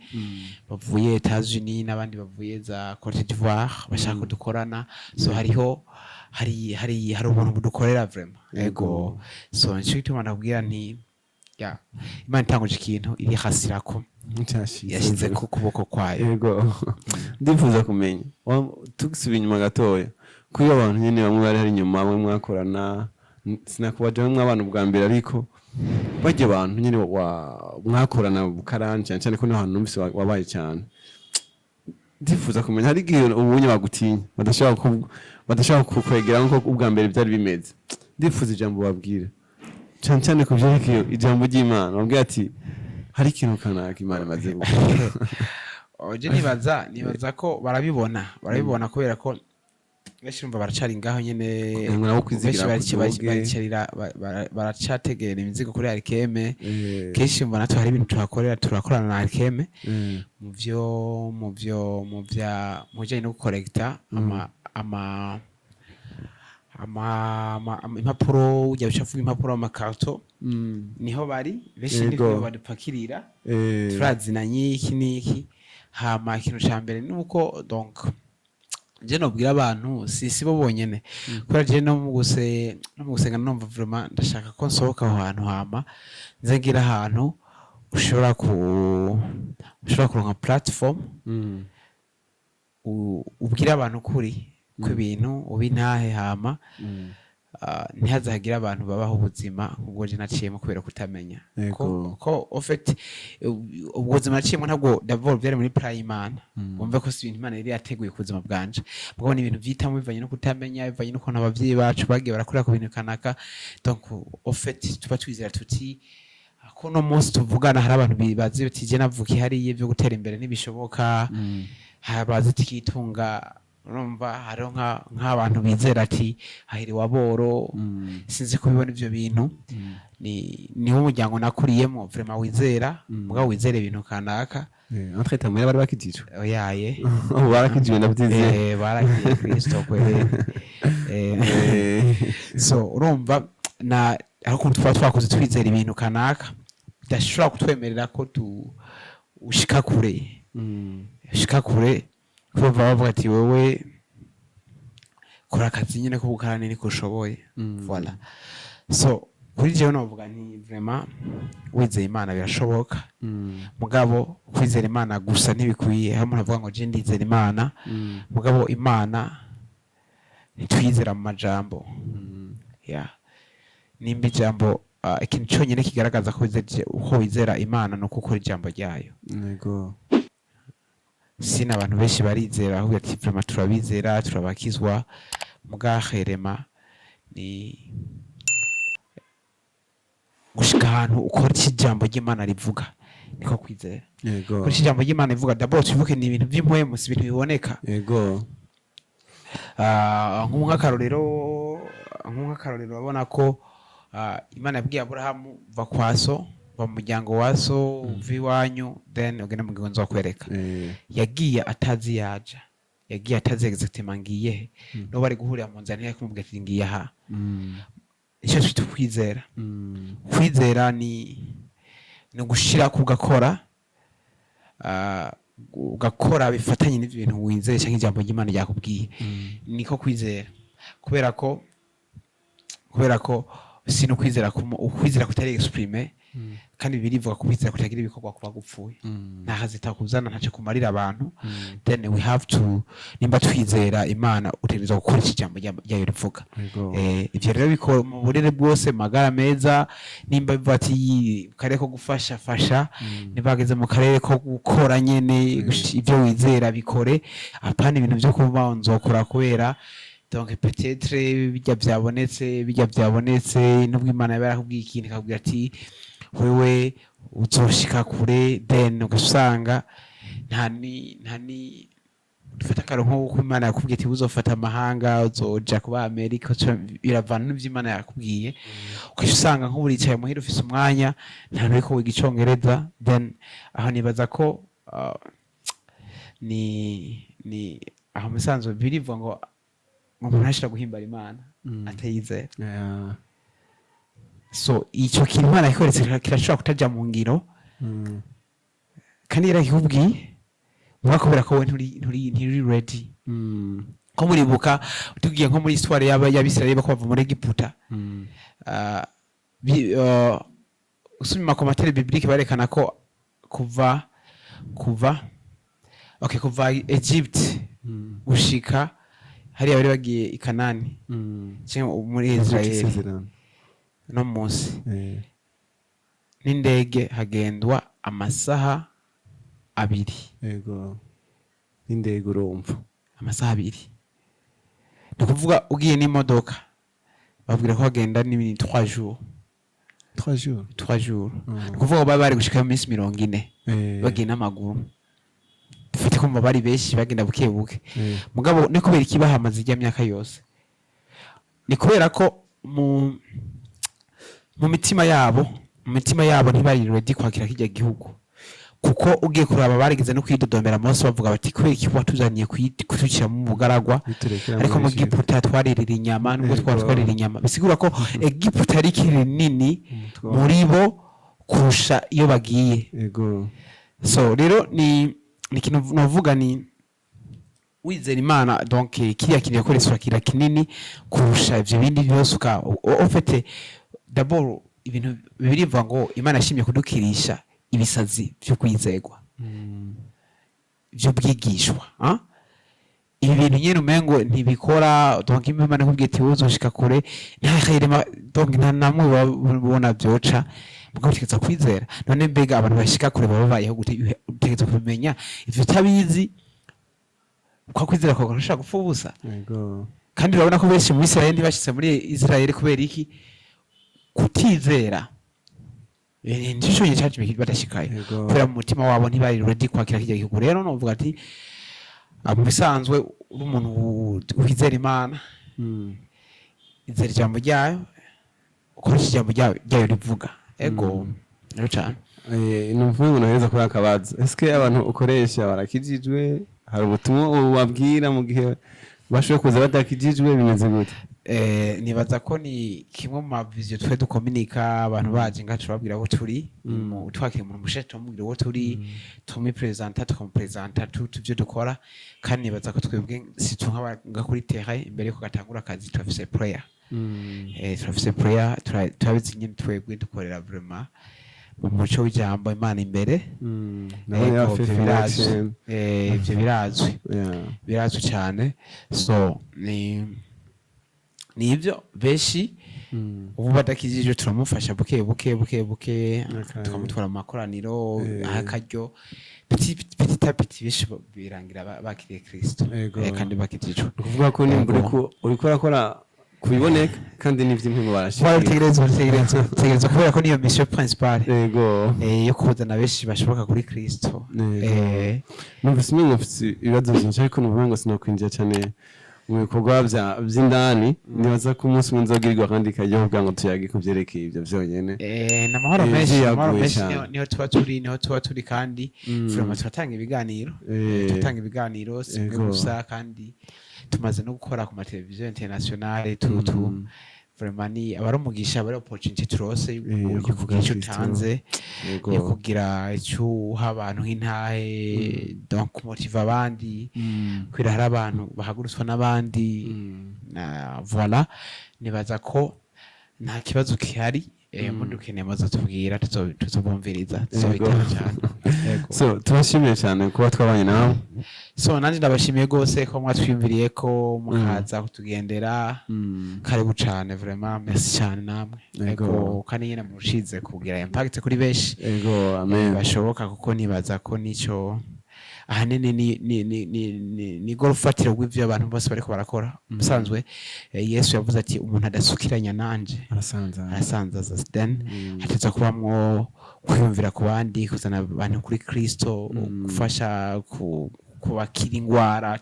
bavuye Etats-Unis n'abandi bavuye za Cote d'Ivoire bashaka ko dukorana. So hariho hari ubuntu budukorera vraiment. Ego, so nico gituma ndakubwira nti ya Imana itanguje ikintu iri hasirako yashize ku kuboko kwayo. Yego, ndifuza kumenya, tugisubira inyuma gatoya kuri abantu nyene bamwe bari hari inyuma, bamwe mwakorana, sinakubaja bamwe abantu bwa mbere, ariko barya abantu nyene mwakorana bukarani cyane cyane ko niho hantu numvise wabaye cyane. Ndifuza kumenya, hari igihe ubunye bagutinya, badashobora kukwegera nkuko ubwa mbere byari bimeze. Ndifuza ijambo babwira cyane cyane ku byerekeye ijambo ry'Imana, babwira ati hari ikintu kanaka Imana imaze gukora. Oje nibaza ko barabibona kubera ko benshi urumva baracari ngaho nyene. Kugira ngo nabo kwizigira benshi kuduge. Baricarira baracategera imizigo kuri Arkeme. Kenshi mbona natwe hari ibintu tuhakorera, turakorana na Arkeme mu vyo mu vya mu bijanye no gukorekta ama impapuro, ujya ucafuye impapuro, amakarto, niho bari benshi, niho badupakirira. Turazinanye iki n'iki. Hama ikintu ca mbere ni uko donc je nobwira abantu si bo bonyene, kubera je no mu gusenga numva vraiment ndashaka ko nsohoka aho hantu, hama nze ngira ahantu ushobora kuronka platform ubwire abantu ukuri kw'ibintu, ubintahe, hama ntihaze hagire abantu babaho ubuzima nk'ubwo je naciyemo kubera kutamenya. Ko en fait ubwo buzima naciyemo ntabwo d'abord byari muri plan y'Imana. Wumve ko si ibintu Imana yari yateguye ku buzima bwanje, mugabo ni ibintu vyitamo bivanye no kutamenya, bivanye n'ukuntu abavyeyi bacu bagiye barakorera ku bintu kanaka. Donc en fait tuba twizera tuti ko no munsi tuvugana hari abantu bazi bati je navukiye hariya, ibyo gutera imbere ntibishoboka. Hari abazi tukitunga, urumva hariho nk'abantu bizera ati hahiriwe aboro. Sinzi kubibona ivyo bintu. Niwo umuryango nakuriyemo vraiment wizera, mugabo wizera ibintu kanaka. Entre temps bari bakijijwe? Oyaye. Ubu barakijijwe, ndabyizeye. Baragiye Kristo kweli. So urumva na aho ukuntu tuba twakuze twizera ibintu kanaka bidashobora kutwemerera ko tu ushika kure, ushika kure, kuko bavuga ati wowe kora akazi nyine k'ubukarani niko ushoboye. Voilà, so kuri jewe novuga nti vraiment wizeye Imana birashoboka. Mugabo kwizera Imana gusa ntibikwiye. Aho umuntu avuga ngo je ndizera Imana, mugabo Imana ntitwizera mu majambo. Yeah. Nimba ijambo, ikintu cyonyine kigaragaza ko uko wizera Imana ni uko ukora ijambo ryayo. Sina abantu benshi barizera ahubwo ati vraiment turabizera, turabakizwa, mugaherema ni gushika ahantu ukora icyo ijambo ry'Imana rivuga, niko kwizera. Ukora icyo ijambo ry'Imana rivuga, d'abord twibuke ni ibintu by'impwemu, si ibintu biboneka. Nk'akarorero urabona ko Imana yabwiye Aburahamu: va kwa so, va mu muryango wa so, uva iwanyu, then ugende mu gihugu nzokwereka. Yagiye atazi yaja, yagiye atazi exactement ngiye he. No bari guhurira mu nzira, ntiyari kumubwira ati ngiye aha. Icyo twita ukwizera. Kwizera ni ugushira ku ugakora, ugakora bifatanye n'ibyo bintu wizeye cyangwa ijambo ry'Imana ryakubwiye. Niko kwizera, kubera ko si no kwizera ukwizera kutari exprimé. Kandi birivuga ko kwizera kutagira ibikorwa kuba gupfuye, nta hazitakuzana, ntacyo kumarira abantu. Then we have to, nimba twizera Imana, utegerezwa gukora iki jambo ryayo rivuga. Ivyo rero bikora mu burere bwose, mu magara meza. Nimba bivuga ati mu karere ko gufasha, fasha. Nimba hageze mu karere ko gukora nyene, ivyo wizera bikore, apana ibintu vyo kuba nzokora kubera donc peut-être bijya byabonetse. Nubwo Imana yaba yarakubwiye ikintu, ikakubwira ati wewe uzoshika kure, then ugasanga nta ni Dufata akaronko ko Imana yakubwiye ati uzofata amahanga, uzoja kuba Amerika, biravana n'ivyo Imana yakubwiye. Ukaca usanga nk'ubu uricaye muhira, ufise umwanya, nta uriko wiga Icongereza. Then aho nibaza ko ni aho musanzwe birivuga ngo umuntu ashobora guhimbara Imana atayizera. So ico kintu Imana yakweretse kirashobora kutaja mu ngiro kandi yarakikubwiye, muga kubera ko we nturi ready. Ko muribuka tugiye nko muri histoire y'Abisirayeli bako bava muri Egiputa, usomye ama commentaires bibliques barekana ko kuva okay, kuva Egypt gushika hariya bari bagiye i Kanani cyangwa muri Israel Isezerano. No munsi n'indege hagendwa amasaha 2. Yego, n'indege urumva. Amasaha 2, ni ukuvuga ugiye n'imodoka babwira ko hagenda ni 3 jours. 3 jours. 3 jours. Ni ukuvuga ko baba bari gushika mu minsi 40 bagiye n'amaguru. Dufite kumva bari benshi, bagenda buke buke. Mugabo ni kubera iki bahamaze ijya myaka yose? Ni kubera ko mu mitima yabo ntibari ready kwakira kijya gihugu, kuko ugiye kuraba barigeze no kwidodombera Mose, bavuga bati: "Kubera iki watuzaniye kutucira mu bugaragwa?" Biturekera Ariko mu muri Egypte. Egiputa twaririra inyama, nubwo twari twarira inyama. Bisigura ko Egiputa ari ikintu nini Umutwaro. muri bo kurusha iyo bagiye. So rero ni ikintu navuga ni wizera Imana, donc kiriya kintu yakoresha kira kinini kurusha ivyo bindi byose. Uka en fait d'abord ibintu birivuga ngo Imana yashimye kudukirisha ibisazi byo kwizegwa, byo bwigishwa, ah? Ibi bintu nyene umengo ntibikora. Donc Imana ikubwiye ati uzoshika kure, nta khirima, donc nta namwe ubona byoca, mugabo utegerezwa kwizera. None mbega abantu bashika kure baba babayeho gute? Utegerezwa kubimenya. Ivyo utabizi, kwa kwizera kwawe kurashobora gupfa ubusa. Kandi urabona ko benshi mu Israel ntibashitse muri Israel. Kubera iki? Kutizera. Nicyo cyonyine cyatumye badashikayo, kubera mu mutima wabo ntibari ready kwakira kirya gihugu. Rero novuga ati mu bisanzwe uri umuntu wizera Imana, izera ijambo ryayo, ukoresha ijambo ryayo rivuga. Ego, rero cyane. Numva ngo noheza kuri akabazo: eske abantu ukoresha barakijijwe? Hari ubutumwa ubabwira mu gihe bashoboye kuza badakijijwe? Bimeze gute? Nibaza ko ni kimwe mu ma vision twe dukominika. Abantu baje ngaha turababwira ko turi twakira umuntu mushasha, tumubwira uwo turi, tumupresenta, tukamupresenta tuvyo dukora. Kandi nibaza ko twebwe si nk'abanga kuri terrain, imbere yuko gatangura akazi turafise prayer. Turafise prayer, turabizi nyene. Twebwe dukorera vraiment mu muco w'ijambo, Imana imbere. Nabone ya Ego, faith ivyo in birazwi. action. Ivyo birazwi, birazwi cyane. So ni ibyo, benshi ubu badakijijwe turamufasha buke buke buke buke, tukamutwara mu makoraniro, aha akaryo petit petit à petit, benshi birangira bakiriye Kristo. Kandi bakijijwe. Ni ukuvuga ko nimba uriko urakora kubiboneka kandi n'ivy'impwemu Voilà, barashikira. utegerezwa kubera ko niyo mission principale yo kuzana benshi bashoboka kuri Kristo. Numvise umengo mfise ibibazo vyinshi, ariko numva ngo sinokwinjira cane mu bikorwa vy'indani. Nibaza ko umunsi umwe nzogirirwa kandi karyo kugira ngo tuyage ku vyerekeye ivyo vyonyene. N'amahoro menshi, vyiyaguye amahoro menshi. cane. Niho tuba turi kandi vraiment turatanga ibiganiro. Turatanga ibiganiro, si mwe gusa, kandi tumaze no gukora ku mateleviziyo internationale tu vraiment ni abari umugisha, abari opportunity turose Yo yo kuvuga kugira icyo Kristo. utanze, yo kugira icyo uha abantu nk'intahe, donc kumotiva abandi, kubera hari abantu bahagurutswa n'abandi. Na voilà, nibaza ko nta kibazo gihari. Mudukeneye muzatubwira, tuzobumviriza, tuzobitaba cyane. Yego. So turashimiye cyane kuba twabanye nawe. So nanjye ndabashimiye rwose ko mwatwiyumviriye ko mukaza kutugendera. Karibu cyane, vraiment merci cyane namwe. Yego. Ego, kandi nyine murushize kugira impact kuri benshi Ego, amen. bashoboka, kuko nibaza ko nico ahanini ni go rufatiro rw'ivyo abantu bose bariko barakora. Musanzwe Yesu yavuze ati: "Umuntu adasukiranya nanje arasanza." Arasanzaza. Then hateza kubamwo kwiyumvira ku bandi, kuzana abantu kuri Kristo, gufasha ku Kubakira ingwara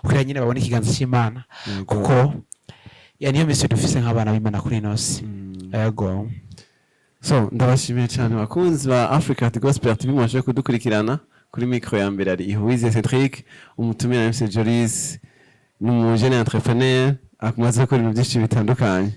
kugira nyine babone ikiganza c'Imana, kuko ya niyo mission dufise nk'abana b'Imana kuri ino si. Yego. So ndabashimiye cyane, bakunzi ba Africa Gospel TV mwaje kudukurikirana. Kuri micro ya mbere ari Ihuize Cedric, umutumira MC Jolis, ni umujene entrepreneur akumaze gukora ibintu byinshi bitandukanye.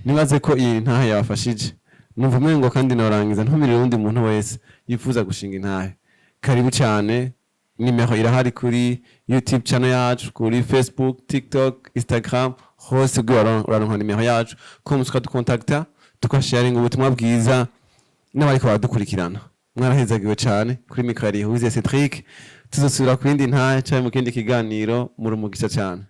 Nibaze ko iyi ntahe yabafashije. Numva umengo kandi norangiza ntumirire uwundi muntu wese yifuza gushinga intahe, karibu cyane. Nimero irahari kuri YouTube channel yacu, kuri Facebook, TikTok, Instagram, hose ubwo uraronka nimero yacu ko musuka dukontakta, tukasharinga ubutumwa bwiza n'abariko baradukurikirana. Mwarahezagiwe cyane. Kuri micro yari Ihuze Cedric. Tuzosubira ku yindi ntahe canke mu kindi kiganiro. Muri umugisha cyane.